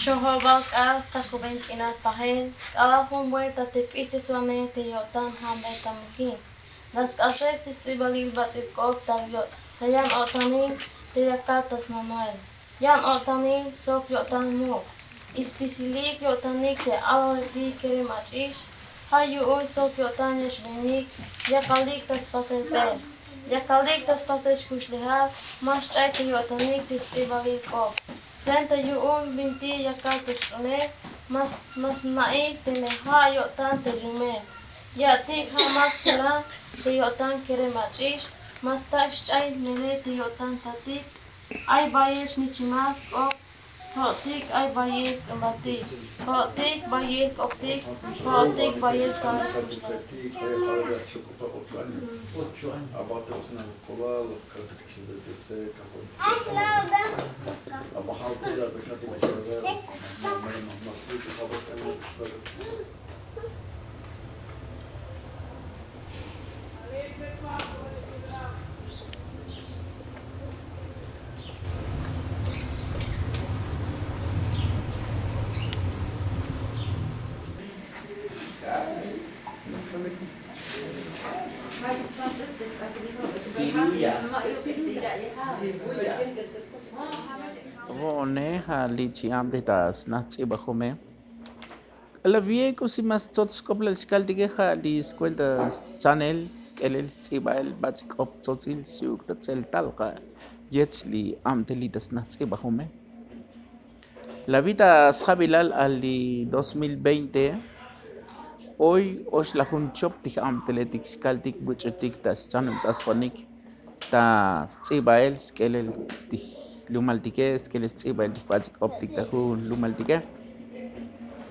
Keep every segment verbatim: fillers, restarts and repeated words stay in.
Chojobal k'ax tsakuben k'inal pajel k'alal jun buelta te p'ijtesvanej te yo'tan jambe ta mukin. La sk'asex te sts'ibalil bats'il k'op ta yo' ta yan o'tanil te yakal ta snonoel. Yan o'tanil sok yo'tan muk'. Ispisilik yo'tanik te alaletik kerem ach'ix. Ja' yu'un sok yo'tan ya xbenik yakalik ta spasel p'el. Yakalik ta spasel xkuxlejal ma xch'ay te yo'tanik te sts'ibalil k'op. Swenta yu'un bintik yakal ta sts'unel ma sna'ik teme ja' yo'tan te lumel. Ya'tik ja' ma stulan te yo'tan kerem ach'ix. Ma stak' xch'ay melel te yo'tan tatik. Ay bayel xnichimal sk'op. Jo'tik ay bayel ts'umbatik. Jo'tik bayel k'optik. Jo'tik bayel stalel kuxlejal. Vo'one ja' li' chi'ab ta snaj ts'ibajume. K'alal vie k'usi ma stsots sk'oplal xkaltike ja' li skuenta schanel sk'elel sts'ibael bats'il k'op tsotsil xchi'uk ta tseltal ja' yech li abteli ta snaj ts'ibajume. La vida sjabilal a li dos mil veinte. Oy oxlajun chop ti j'abteletik xkaltik buch'utik ta xchanubtasvanik ta sts'ibael sk'elel ti jlumaltike sk'elel sts'ibael ti jbats'il k'optik ta jujun jlumaltike.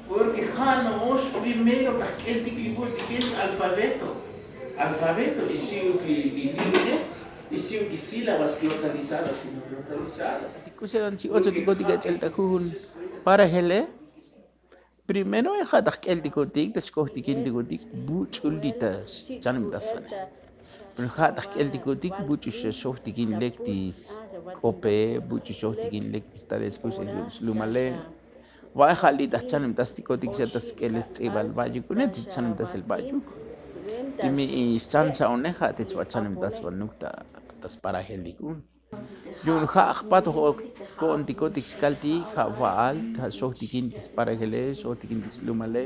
Porque ja' no'ox primero ta jk'eltik li bu'tike alfabeto. Alfabeto li xchi'uk li li libre li xchi'uk li sílabas glotalizadas y no glotalizadas. K'usi adan chi ocho tikotik ech'el ta jujun parajele. Primero ja' ta jk'eltikotik ta xkojtikintikotik buch'ul li ta xchanubtasvane. Pero ja' ta jk'eltikotik buch'u xojtikin lek ti sk'ope buch'u xojtikin lek ti stalel skuxlejal slumale. Va'e ja' li' ta jchanubtastikotik xa ta sk'elel sts'ibal va'yuk une ti jchanubtasel va'yuk. Ti mi xchan xa une ja' ti chva chanubtasvanuk ta sparajeltik un. Yu'un ja' jpatoj ok ko'ontikotik xkaltik ja' va'al ja' xojtikin ti sparajele xojtikin ti slumale.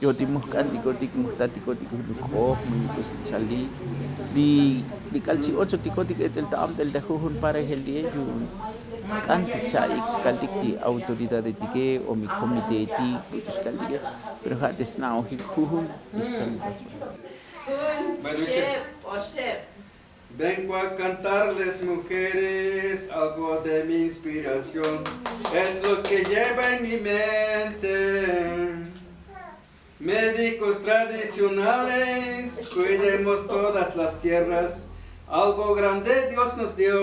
Yo ti mujk'antikotik mujtatikotik jun k'oj mu yuk'usi chalik li k'al chi ochotikotik ech'el ta abt'el ta jujun parajel li'e yu'un sk'an ti cha'ik xkaltik ti autoridadetike o mi komiteetik buch'u xkaltike. Pero ja' ti sna'ojik jujun ti jchanubtasvanuk. Vengo a cantarles, mujeres, algo de mi inspiración. Es lo que lleva en mi mente. Médicos tradicionales, cuidemos todas las tierras. Algo grande Dios nos dio.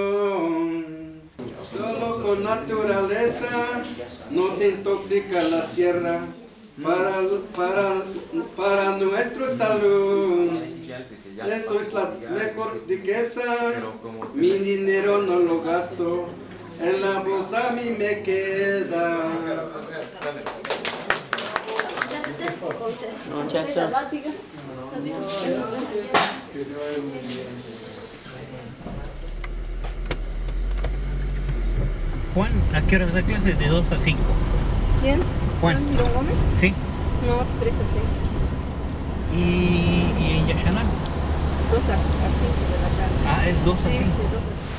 Solo con naturaleza no se intoxica la tierra. Para, para, para nuestra salud. Eso es la mejor riqueza. Mi dinero no lo gasto. En la bolsa a mí me queda. Juan, ¿a qué horas da clase? De dos a cinco. ¿Quién? Juan. ¿Juan Girón Gómez? Sí. No, tres a seis. ¿Y, y en Yashanal? Dos a, a cinco de la tarde. Ah, es dos a cinco. Sí, sí, dos a cinco.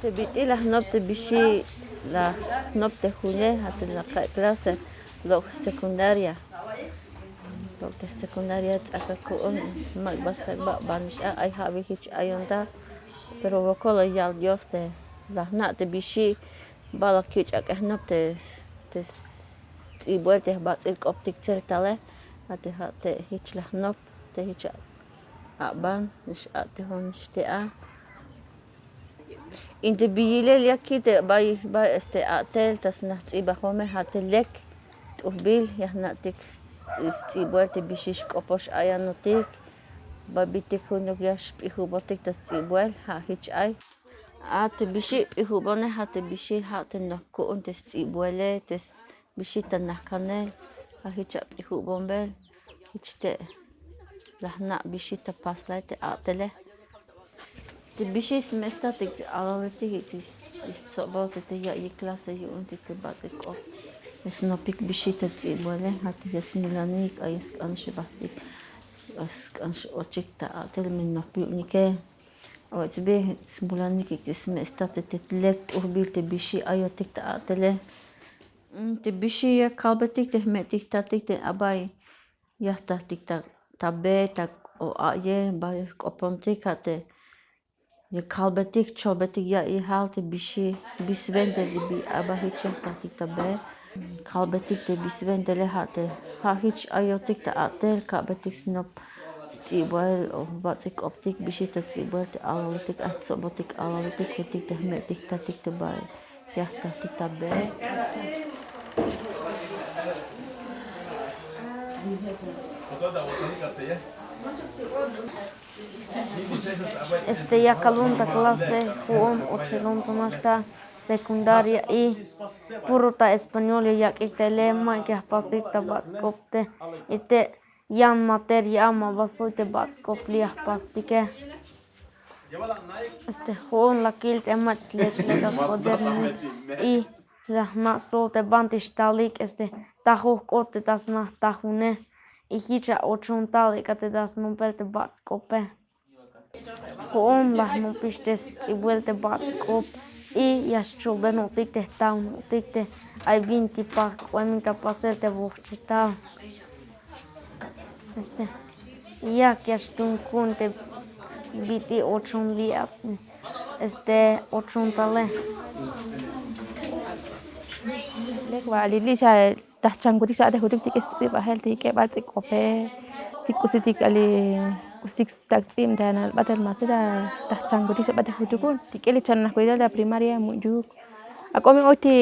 Te bit'il laj jnop te bixi' laj jnop te june ja' te laqe' klase lok' secundaria. Lok' te secundaria ts'akal ku'un mak' bastak ba' banix a ay ja' bi jich ayon ta. Pero wokol lo yal dios te laj jna' te bixi' ba' lok' kich' ak'e jnop te te sts'ibuel te jbats'il k'optik tseltale. Ja' te ja' te jich laj jnop te jich aban nix a' te jun nix te a. Inte biyilel ya kite bay bay este a'tel ta snaj tz'ibajome ja' te lek t'ujbil ya jna'tik stz'ibel te bixi xk'opox ayanotik. Babitik junuk ya xp'ijubotik ta stz'ibel ja' jich ay. A te bixi p'ijubone ja' te bixi ja' te noj ku'un te stz'ibele te bixi ta najkanel. Ja' jich ap'ijubonbel jich te laj na' bixi ta paslay te a'tele. Te bixi smestatik te alaletik te tsobol te te ya'yik klase yu'un te te bats'il k'op. Snopik bixi ta tz'ibole ja' te ya smulanik ay sk'an xbajtik sk'an xochik ta a'tel me noj yu'unike. Ots'bi smulanik te smestatik te lek t'ujbil te bixi ayotik ta a'tele. Te bixi ya kalbetik te jme'tik tatik te abay yajtajtik ta be ta o a'ye ba k'opontik ja' te ya kalbetik chobetik ya'iyjal te bixi bisvente te bi aba jich yajtajtik ta be. Kalbetik te bisventele ja' te ja' jich ayotik ta a'tel kabetik snop sts'ibel o bats'il k'optik bixi ta sts'ibel te alaletik ay tsobotik alaletik jutik te jme'tik tatik te bay. Ya ta ti ta be. Este ya kalun ta klase ju'un o chelun ta nax ta sekundaria y puro ta español ya yak'ik tele ma' ya jpasik ta bats'il k'op te y te yan mater ya ama basoy te bats'il k'op li ya jpastike. Este ju'un la kil te mach' slech le ta sk'oter y la jna' stojol te banti xtalik este tajuj k'ot te ta sna tajune. Y jich a ochon tal ik'a te ta snompel te bats'il k'ope. Ju'un la jnopix te sts'ibel te bats'il k'op y ya xchubenotik te jtanotik te ay bin ti pajk'uenik ta pasel te vojchital. Este yak ya xtun ku'un te bit'i ochon li' este ochon tale. Lek vali li' xa tajchankutik xa a'tejutik tik'e sts'ibajel tik'e bats'il k'ope. Ti k'usitik ali k'usitik stak' ts'ib ta nalbatel mate ta tajchankutik xa b'atejutik un tik'e li chanonajkutik ta primaria mu'yuk. Ak'o mi oy ti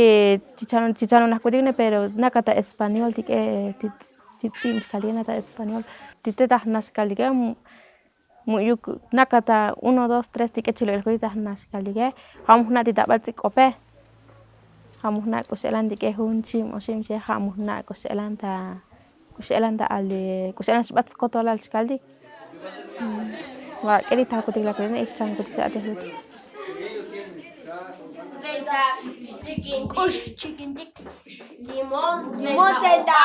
chichano chichano najkutik ne pero naka ta español tik'e ti ts'ib chkalina ta español. Ti te ta jnaxkalike mu'yuk naka ta uno dos tres tik'e chilo'ilkutik ta jnaxkalike. Ja' mu jna' ti ta bats'il k'ope. Ja' mu jna' k'u x'elan tik'e jun chim oxib che ja' mu jna' k'u x'elan ta k'u x'elan ta ali k'u x'elan xbat skotolal chkaltik. Vak'eli takutik la k'u ijchankutik xa ate jut. K'ux chikintik limón, limón tsenta,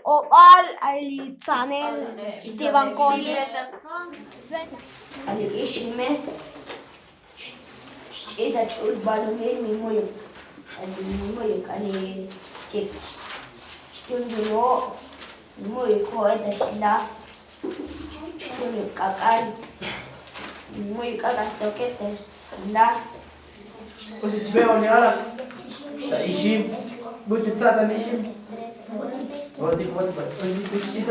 obal ay li tsanel xtibankoni. Ali ixime xch'ita ch'ul balumil mi muyu. Ali mi muyu k'ali chik xtun dulo mi muyu ko'eta xla. Muyu k'ak'al. Muyu k'ak'al toquete la. Pues chve o ni ara ta ixim. Buti tsata ni ixim. Oti oti ba tsata ni ixim.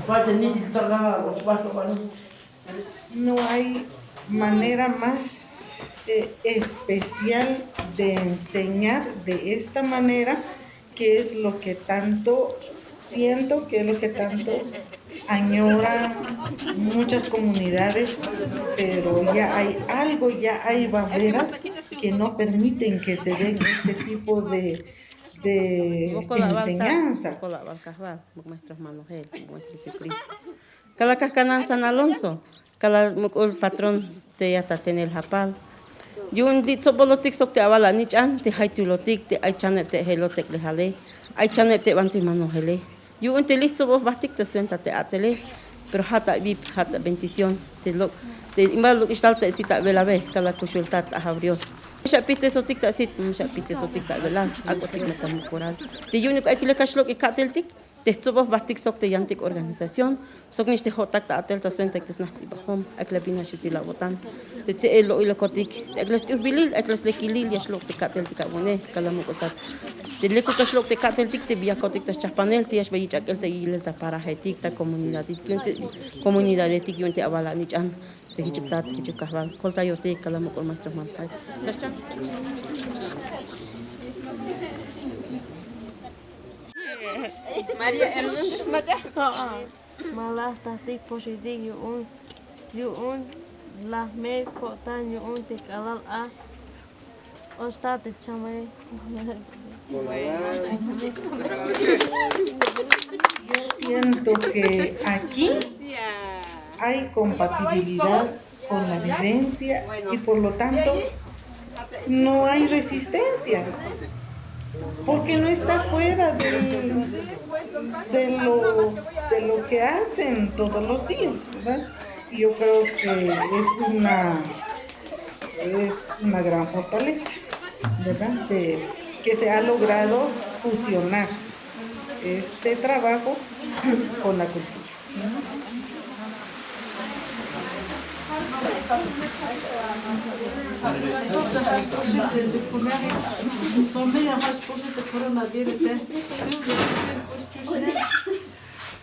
Falta ni til tsaka o chva lo balo. No hay manera más eh, especial de enseñar de esta manera que es lo que tanto siento que es lo que tanto añoran muchas comunidades, pero ya hay algo, ya hay barreras que no permiten que se den este tipo de, de enseñanza. Kalakaj kanan san alonso. Kala muk'ul patrón te ya ta tenel japal. Yu'un ti tsobolotik sok te avala' nich'an te jaytulotik te ay chaneb te jelotek le jale. Ay chaneb te bantzij manojele. Yu'un te lij tsoboj bajtik ta swenta te atele. Pero ja' ta bip ja' ta bendición te lok' te imbal lok' ixtal te si ta velabe kala kuxultat ta jav dios. Xa pitesotik ta sit xa pitesotik ta velal. Ak'otik ma ta mukural. Te yu'un uk ay kule kaxlok' ika'teltik te jtzoboj bajtik sok te yantik organización. Sok nix te jo'tak ta atel ta swenta te snaj tz'ibajom. Ak la binax utzil avotan te tze'el lo'ilokotik te ak la st'ujbilil ak la slekilil ya xlok' te ka'teltik avune. Kala muk'ultat te lekuk ya xlok' te ka'teltik te biyakotik ta xchajpanel te ya xba yich'ak'el ta yilel ta parajetik ta komunidadetik yu'un te avala' nich'an. Te jichuk tat jichuk kajval kolta yotik kala muk'ul maestro jman. Jay. Taxchan. María Hernández mach'a. Malaj tajtik poxitik yu'un yu'un laj me ko'tan yu'un te k'alal a. Yo siento que aquí hay compatibilidad con la vivencia y por lo tanto no hay resistencia, porque no está fuera del- de lo, de lo que hacen todos los días, ¿verdad? Y yo creo que es una, es una gran fortaleza, ¿verdad? De que se ha logrado fusionar este trabajo con la cultura.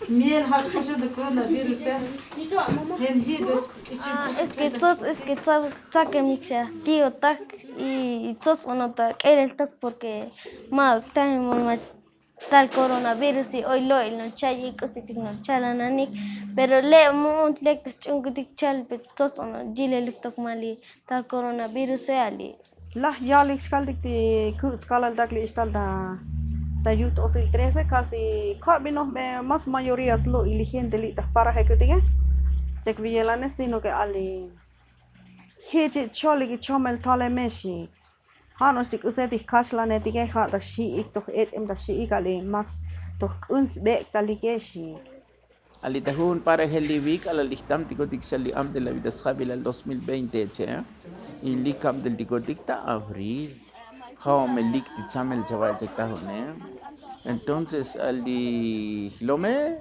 Miel jach k'oxel de coronavirus. Jenjibes. Ah, es que tsots, es que tsa- tsakemik xa ti'otak y tsots onota k'eleltok porque ma' taimon ma' tal coronavirus y oy lo'il no chay y k'usitik no chalananik. Pero le' mu'un lek ta ch'unkutik chal pe tsots ono yileluktok ma' li tal coronavirus e ali. Laj yalik xkaltik ti ku'ts kalaltak li ixtal ta ta yut t'osil trece casi ko'binojbe más mayoría slo'il li gente li' ta jparajekutike. Chek viyelanes sino que ali jichi' cholik ichomel taleme xi. Ja' no'ox ti k'usetik jkaxlanetike ja' ta xi'ik toj ech'em ta xi'ik ali más toj k'un sbek' talike xi. Ali ta jujun parajel li vi k'alal li jtamtikotik xa li amtel avi ta sjabilal dos mil veinte che. Y li kamteltikotik ta abril. Ja'o me lik ti chamel chava' chek ta june. Entonces ali jlome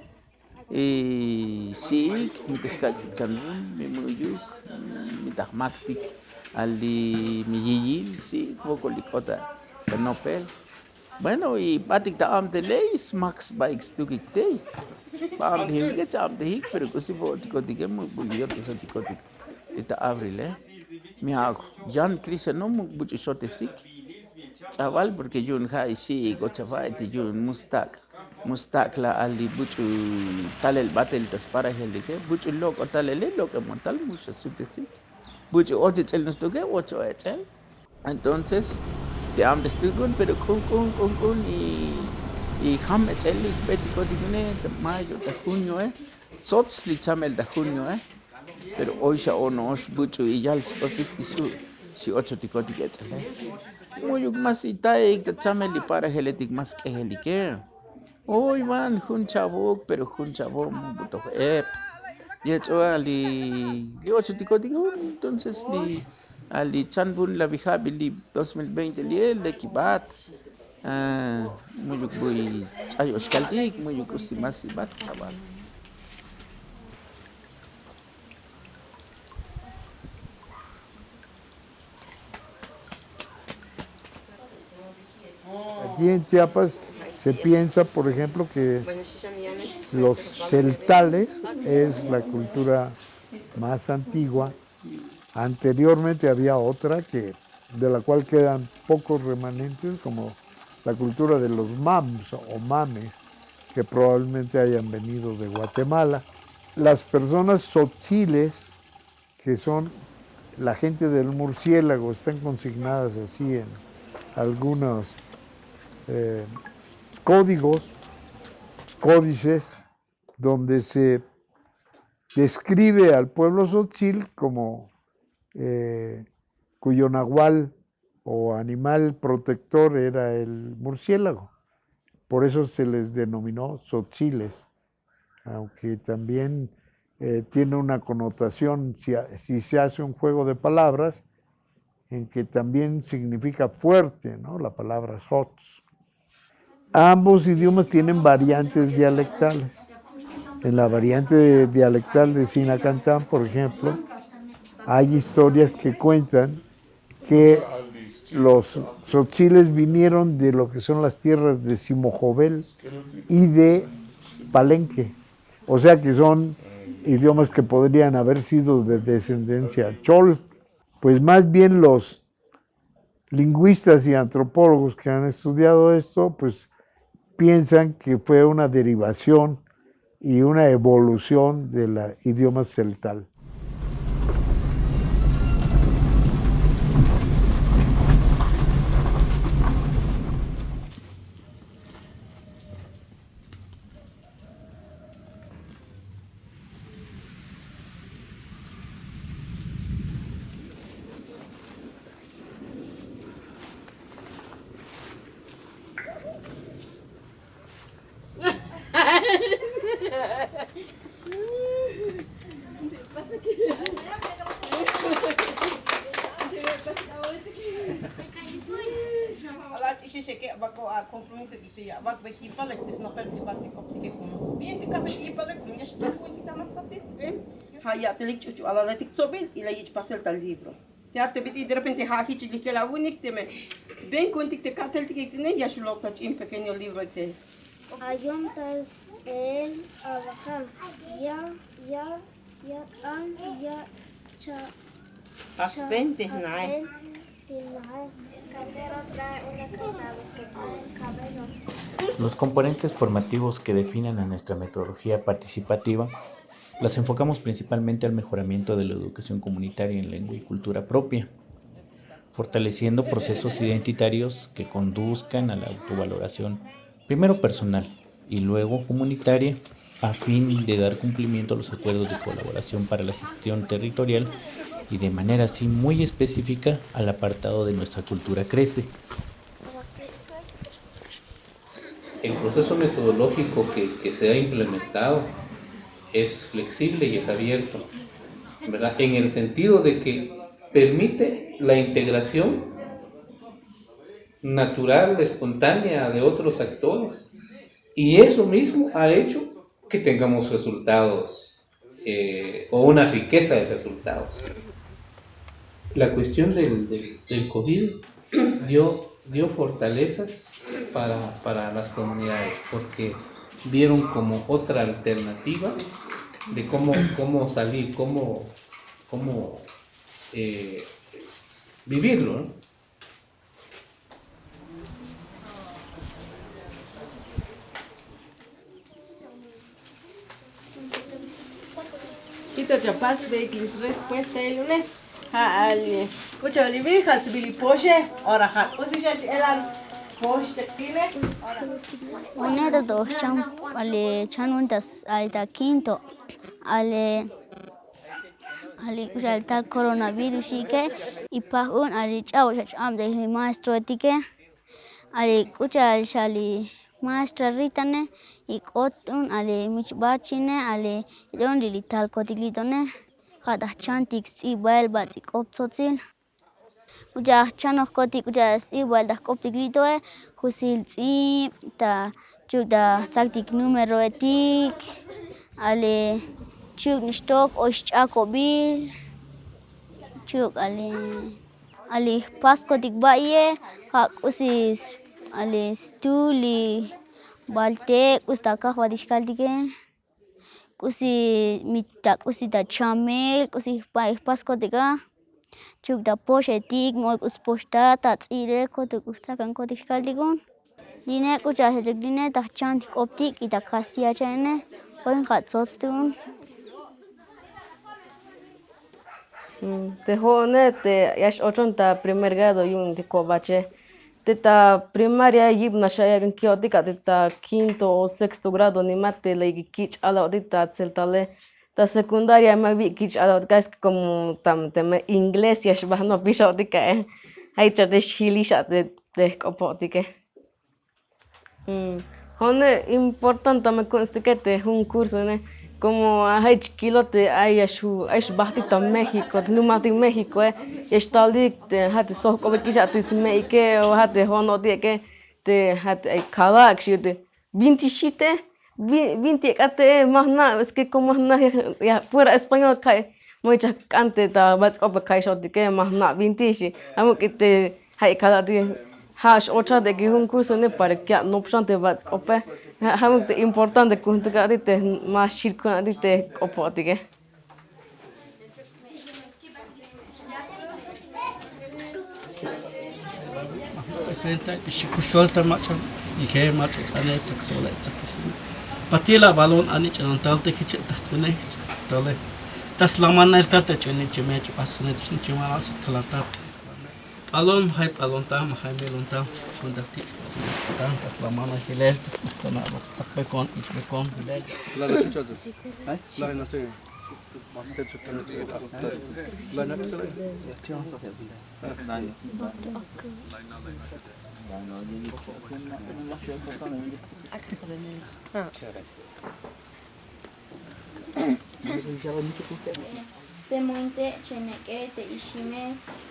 y xi'ik mi ta xkak' ti chan vun mi mu'yuk mi ta jmaktik. Ali mi yiyil xi'ik vokolik ota ta nopel. Bueno y batik ta abtele y smak sbaik stukik tey. Ba abtejik cha'abtejik pero k'usi bo'otikotike muk'ul yotesotikotike. Ti ta abrile mi ja'ok yan krixano muk' buch'u xotesik. Ch'abal porque yu'un ja' ixi' ik'o chafa'e ti yu'un mustak' mustak' la ali buch'u talel batel ta sparajelike buch'u lok'o talele lok'e motal mu xasutesik. Buch'u och ech'el nustuk'e och o ech'el. Entonces te amtes tuk'un pero k'un k'un k'un k'un y jam ech'el li jbetikotik une ta mayo ta junioe. Tsots li chamel ta junioe. Pero oy xa ono'ox buch'u iyal sbotik ti xu' xi ochotikotik ech'ele. Mu'yuk mas itaik ta chamel li parajeletik mas k'ejelike. Oy van jun chavuk pero jun chavo' mubutoj ep. Yech'o a li li ochotikotik jun entonces li a li chan vun la vijabil li dos mil veinte li e lek ibat. Mu'yuk buy ch'ay oxkaltik mu'yuk k'usi mas ibat chaval. Aquí en Chiapas se piensa, por ejemplo, que los celtales es la cultura más antigua. Anteriormente había otra que, de la cual quedan pocos remanentes, como la cultura de los mams o mames, que probablemente hayan venido de Guatemala. Las personas tzotziles, que son la gente del murciélago, están consignadas así en algunos eh, códigos, códices, donde se describe al pueblo tzotzil como eh, cuyo nahual o animal protector era el murciélago. Por eso se les denominó tzotziles, aunque también eh, tiene una connotación, si, si se hace un juego de palabras, en que también significa fuerte, ¿no? La palabra sots. Ambos idiomas tienen variantes dialectales. En la variante dialectal de Sinacantán, por ejemplo, hay historias que cuentan que los tzotziles vinieron de lo que son las tierras de Simojovel y de Palenque. O sea que son Idiomas que podrían haber sido de descendencia chol, pues más bien los lingüistas y antropólogos que han estudiado esto, pues piensan que fue una derivación y una evolución del idioma celtal. Ala ch'ixe xeke' abak'o a compromiso k'ite ya abak' bek yipalek te snopel te batz'ikoptike komo bien te kabek yipalek komo ya xbekuentik ta maskoptik. Ja' ya' te lik ch'uch'u alaletik tsobil y la yich' pasel ta libro. Te ja' te bit'i derrepente ja' jich likel awu'unik teme ben kuentik te ka'teltik ekts'ine ya xulok ta ch'in pekeño libro te. Ayon ta sts'el abaja ya ya ya k'an ya cha. Asben te jna'e. Los componentes formativos que definen a nuestra metodología participativa las enfocamos principalmente al mejoramiento de la educación comunitaria en lengua y cultura propia, fortaleciendo procesos identitarios que conduzcan a la autovaloración, primero personal y luego comunitaria, a fin de dar cumplimiento a los acuerdos de colaboración para la gestión territorial y de manera así muy específica al apartado de nuestra cultura crece. El proceso metodológico que, que se ha implementado es flexible y es abierto, ¿verdad? En el sentido de que permite la integración natural, espontánea de otros actores. Y eso mismo ha hecho que tengamos resultados, eh, o una riqueza de resultados. La cuestión del, del, del COVID dio, dio fortalezas para, para las comunidades, porque vieron como otra alternativa de cómo, cómo salir, cómo, cómo, eh, vivirlo, ¿no? Chito chapas veiklis respuesta elune. Ja'al k'ucha' li vija' svili poxe. Ora ja' k'usi xa x'elan pox chakine. Une ta to xchan ale chan un ta quinto ale. Ali k'ucha'al tal coronavirus xi'ike. Y paj un ali ch'a'bo' xa ch'ab te li maestroetike. Ali k'ucha'al xa li maestra ritane. Y k'ot un ali mich bachine ali. Li li talkotik litone. Ja' ta jchantik sts'ibael bats'il k'op tsotzil. K'ucha' jchanojkotik k'ucha' sts'ibael ta jk'optik litoe. Jusil ts'ib ta chuk' ta jtsaktik numeroetik. Ale chuk' nixtok oy xch'akobil. Chuk' ale ale jpaskotik ba'ie. Ja' k'usi ale stul li balte k'usi ta kajvaltik xkaltike. K'usi mi ta k'usi ta chamel k'usi jpaskotik a. Chuk' ta poxetik mo'oy k'usi poxtat ta ts'ile kotuk k'usi tsakankotik xkaltik un. Line k'ucha' xa chuk line ta jchan jk'optik y ta kastilla cha'ine. Oy ja' tsots tu'un. Te jo'one te ya x'ochon ta primer grado yu'un te kobache. Te ta primaria yib nax ya ki'otik a te ta quinto o sexto grado nima te ley kich'alo'tik ta tseltale. Ta secundaria ma bi' kich'alo'tik a es que komo tam teme inglés ya xbajnopix o'tik a'e. Ja' icha' te xjilix a te jk'opo'tike. Jo'one importante me ku'unstike te jun kursone. Komo ja' ich kilo te ay ya xbajtik ta méxiko te numatik méxikoe. Ya xtaltik te ja' te sojk'obekix a te sme'ike o ja' te jo'on o'tike. Te ja' te ay kalak' xi te binti xite. Binti ek'ate ma jna' es ke komo ma jna' ya pura español ka'i. Ma ichaj k'an te ta bats'il k'ope ka'i xotike ma jna' binti xi. Amuk'i te ja' kalak' te Ja' x'ochaj te ki jun kurso ne para ke ya' nopxan te vatz'k'ope. Ja' muk te importante ku'untik a'ti te ma xchil ku'un a'ti te k'opo'tike. Presidenta, xikuxol ta mach'a ije mach'a k'ane sak sole sak. Patila balon ani ch'anantal te kiche' tajtune tale. Tas lamanel tal te ch'uni chime ch'u asune ch'uni chime la sit kalatat. P'alon jay p'alon ta ma jay melon ta. Kunta ti' ta tas lamanel jilel tas mastana' bok tsakbekon ichbekon jilel. La la chucha tu. Ay la na tu. Te muinte' chenek'e te ixime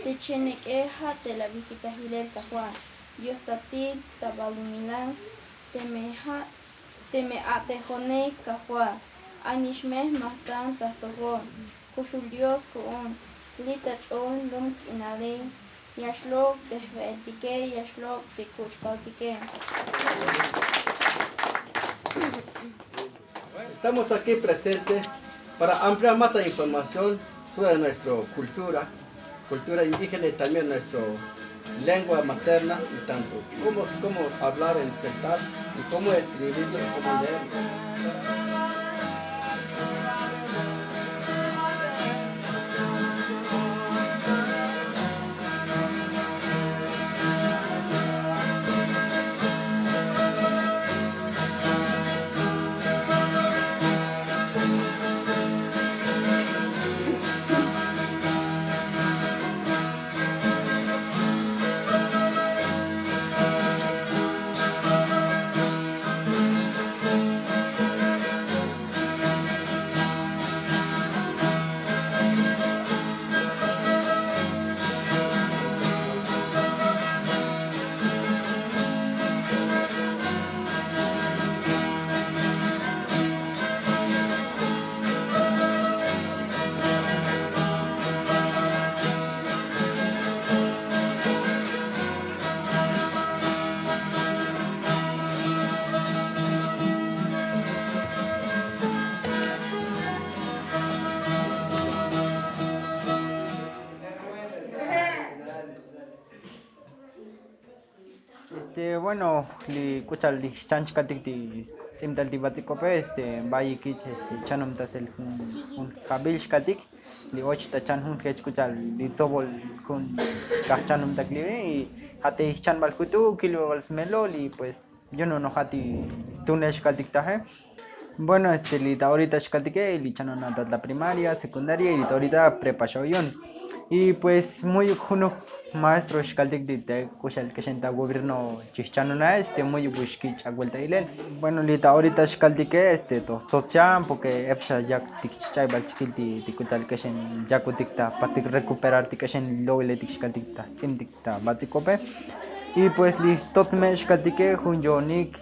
te chenek'e ja' te la bijkitajilel kajwal dios tatil ta balumilal. Teme ja' teme a'tejone kajwal anixme majtan tajtojon. Kuxul dios ku'un li' ta ch'ol lum k'inale. Yax lok' te jve'eltike yax lok' te kuch'baltike. Estamos aki presente para ampliar mas la información sobre nuestro kultura kultura indijena y también nuestro lengua materna y tanto komo komo hablar en tseltal y komo eskribirlo komo leerlo. Este bueno, li k'u cha'al li xchan chkaltik ti ts'inbtal ti bats'ikope este bayikich este chanomtasel jun jun kabil xkaltik. Li och ta chan jun jech k'u cha'al li tsobol jun kaj chanomtak libi. Ja' te xchanbal jutuk kilbebal smelol y pues yuno' noja' ti tunel xkaltik taje. Bueno este li ta orita xkaltike li chanona ta ta primaria sekundaria y li ta orita prepa xa oyun. Y pues mu'yuk junuk maestro xkaltik ti ta k'uxal k'exen ta gobierno chixchanona este mu'yuk bu xkich' abuelta ilel. Bueno li ta orita xkaltike este toj tsots xan porke ep xa yaktik ch'ich'aybal chikil ti k'utal k'exen yakutik ta patik rekuperar ti k'exen lo'uiletik xkaltik ta ts'intik ta bats'ikope. Y pues li stot me' xkaltike jun yo'onik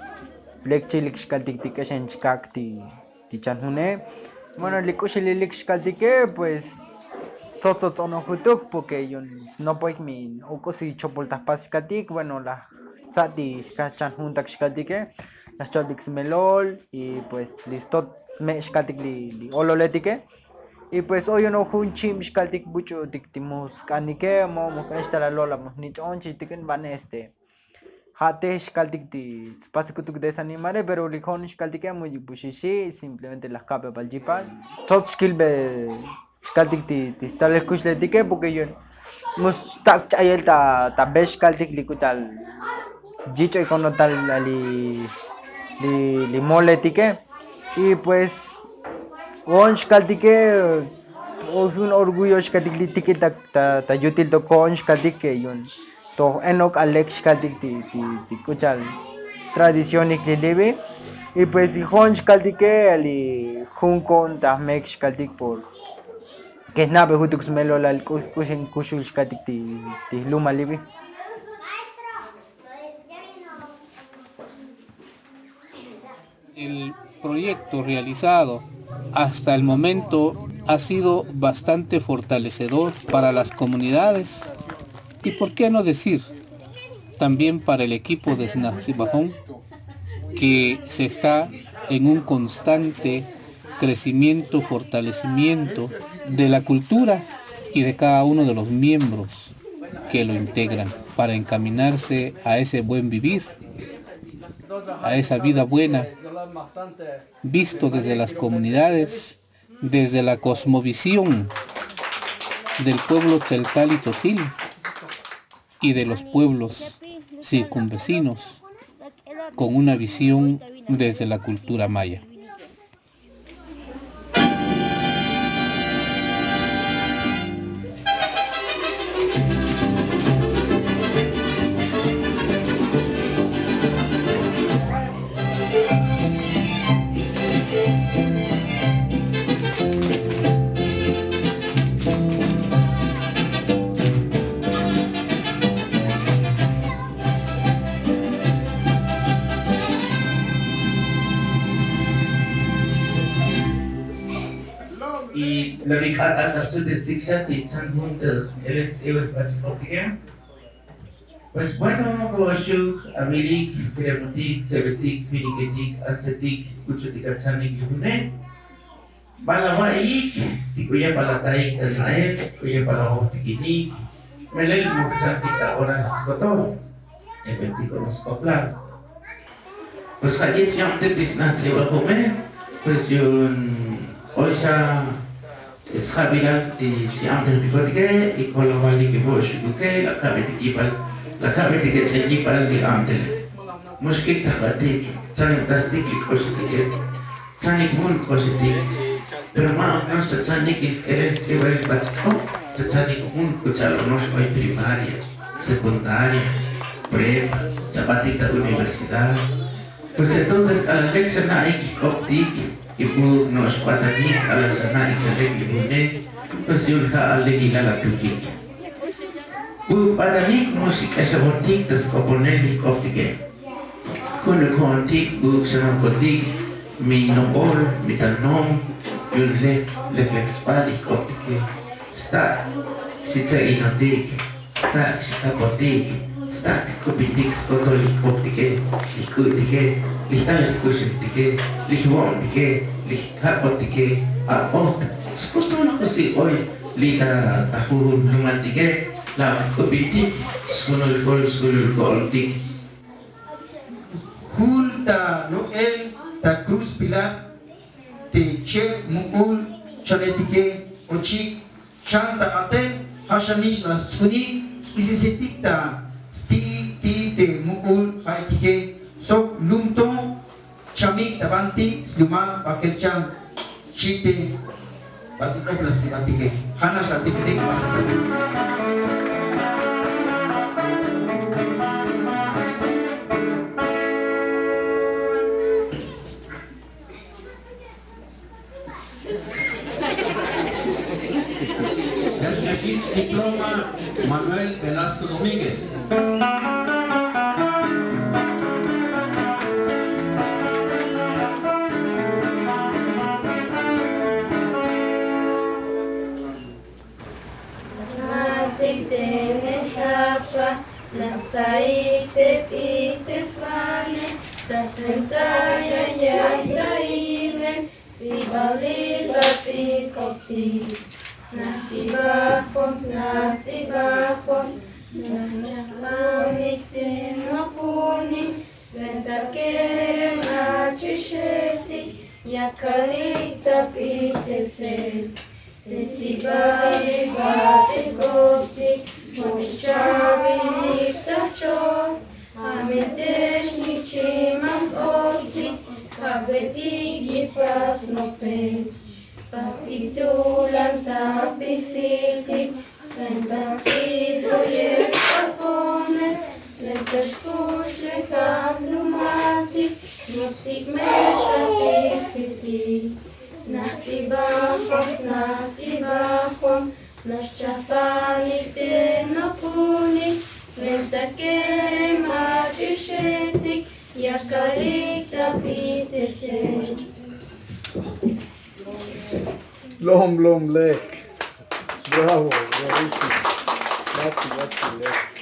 lek chilik xkaltik ti k'exen chkak' ti ti chan june. Bueno li k'uxililik xkaltike pues tsotsotsono jutuk porke yu'un snopoik mi uk'usi chopol ta jpas xkaltik bueno laj tsa' ti kaj chan juntak xkaltike. Laj cha'otik smelol y pues li stot sme' xkaltik li ololetike. Y pues oy yu'un o jun chib xkaltik buch'utik ti mu sk'anike mo mu jk'an xtalal lo'lal mu jnich'on chi tik'in bane este ja' te xkaltik ti spastik jutuk desanimare pero li jo'on xkaltike mu'yuk bu xixi' simplemente laj kabebal yipal. Tsots xkilbe xkaltik ti ti stalel kuxletike porke yu'un mu stak' ch'ayel ta ta be xkaltik li k'u cha'al yich'oy konotal li li moletike. Y pues jo'on xkaltike o jun orgullo xkaltik li tikil ta ta yutil to ko'on xkaltik ke yu'un toj enok alek xkaltik ti ti ti k'u cha'al tradicionik li libi. Y pues li jo'on xkaltike li jun ko'on ta jmek xkaltik por ke jna'be jutuk smelolal k'uxin kuxul xkaltik ti ti jlumal libi. El proyecto realizado hasta el momento ha sido bastante fortalecedor para las comunidades y, por qué no decir, También para el equipo de Snajtzibajón, que se está en un constante crecimiento, fortalecimiento de la cultura y de cada uno de los miembros que lo integran para encaminarse a ese buen vivir, a esa vida buena, visto desde las comunidades, desde la cosmovisión del pueblo tzeltal y tzotzil y de los pueblos circunvecinos, con una visión desde la cultura maya. Y la vik'at atartzutestik xa ti chan jun ta sk'eles tz'iwel batz'ik'otike. Pues bueno, jo'oxuk avilik, kremotik, tsebetik, piniketik, atsetik, kuchutik atzanik li june. Bal ava'iyik ti k'u yepal ataik ta xa'el, k'u yepal avojtikinik. Melel muk chantik ta ora skotol. Epetik o nosk'oplal. Pues ja' yich' ya'ontik ti sna' tz'ibajume. Pues yu'un oy xa sjabilal ti chi a'ontik tikotike y kolavalik yu' xuk'uke la kabetik yipal, la kabetik ech'el yipal li a'ontik. Muxkik ta jbatik, chanik tastik li k'oxetike. Chanik jun k'oxetik. Pero ma' ok no'ox chachanik sk'elel sts'ibel batz'ik'o. Chachanik jun k'u cha'al no'ox oy primaria, secundaria, prepa, chabatik ta universidad. Pues entonces k'alal lek xana'ik jk'optik y buk no'ox batanik k'alal xana'ik xa lek li june. Pues yu'un ja' lek ilal atukik. Buk batanik mu xik'exabotik ta sk'oponel li jk'optike. Junuk jo'ontik buk xanokotik mi nobol mi ta nom yu'un lek lek lek sbal li jk'optike. Sta' xitse'inotik, sta' xikapotik, sta' jk'upintik skotol li jk'optike, li jk'u'tike, li jtal jkuxintike, li jvo'ontike, li jkak'otike. Ak'ot sk'utul k'usi oy li ta ta jujunlumaltike la jk'upintik sjunul jol sjunul ko'ontik. Jul ta lok'el ta kruz pilat te cheb muk'ul chanetike ochik chan ta k'atel ja' xanix la sts'uni k'isisitik ta sti'il ti'il te muk'ul ja'itike sok lumto chamik ta banti slumal bakel chan. Xite batz'ik'op la tsibatike ja' nax la bisitik batz'ik'op. Diploma Manuel Velasco Domínguez. Matik tene japa las tsaik te b'ites vane tas ventaya yaytaile. Tz'ibalil batz'ik'otik. Snaj tz'ibajon, snaj tz'ibajon. Naj chajpanik te nopunik. Sventa kerem ach'ixetik. Yakalik ta b'itesel. Te tz'ibalil batz'ik'otik. No'ox chavinik ta jch'ool. Amel te xnichiman k'otik kabetik yipal snopel. Pastik tulan ta bisitik. Sventa skiboyel sk'aponel. Sventa xkuxlejak lumatik. Notik me ta bisitik. Snaj tz'ibajon, snaj tz'ibajon. No'ox chajpanik te nopunik. Sventa kerem ach'ixetik. Yakalik ta b'itesel. Lom lom lek. Bravo, bravísimo. Bachi bachi lek.